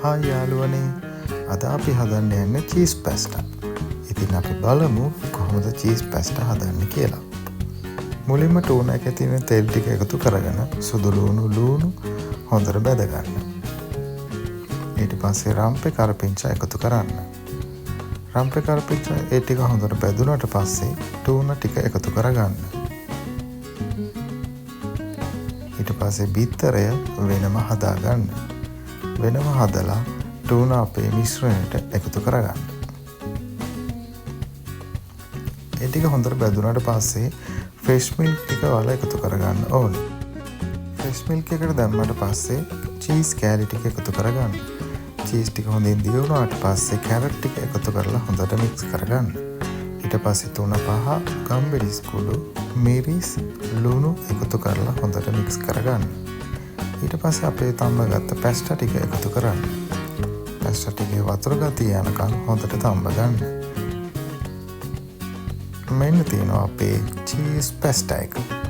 Hi යාළුවනේ, අද අපි හදන්න යන්නේ චීස් පැස්ටා. ඉතින් අපි බලමු කොහොමද චීස් පැස්ටා හදන්නේ කියලා. මුලින්ම ටූනා එකේ තියෙන තෙල් ටික එකතු කරගෙන සුදු ලුණු, ලුණු හොඳට බැද ගන්න. ඊට පස්සේ රම්පෙ කරපිංචා එකතු කරන්න. රම්පෙ කරපිංචා ඒ ටික හොඳට බැදුනට පස්සේ ටූනා ටික එකතු කරගන්න. ඊට පස්සේ බිත්තරය වෙනම හදාගන්න. වෙනම හදලා ටූනා අපේ මිශ්‍රණයට එකතු කරගන්න. ඒ ටික හොඳට බැදුනට පස්සේ ෆ්‍රෙෂ් මිල්ක් ටික ඔයාලා එකතු කරගන්න ඕනේ. ෆ්‍රෙෂ් මිල්ක් එකට දැම්මට පස්සේ චීස් කෑලි ටික එකතු කරගන්න. චීස් ටික හොඳින් දිය වුණාට පස්සේ කැරට් ටික එකතු කරලා හොඳට මික්ස් කරගන්න. ඊට පස්සේ 3-5 ගම්බිරිස් කුඩු, මිරිස්, ලුණු එකතු කරලා හොඳට මික්ස් කරගන්න. ඊට පස්සේ අපේ තම්බගත්ත පැස්ටා ටික එකතු කරන්න. පැස්ටා ටිකේ වතුර ගතිය යනකම් හොඳට තම්බ ගන්න. මෙන්න තියෙනවා අපේ චීස් පැස්ටා එක.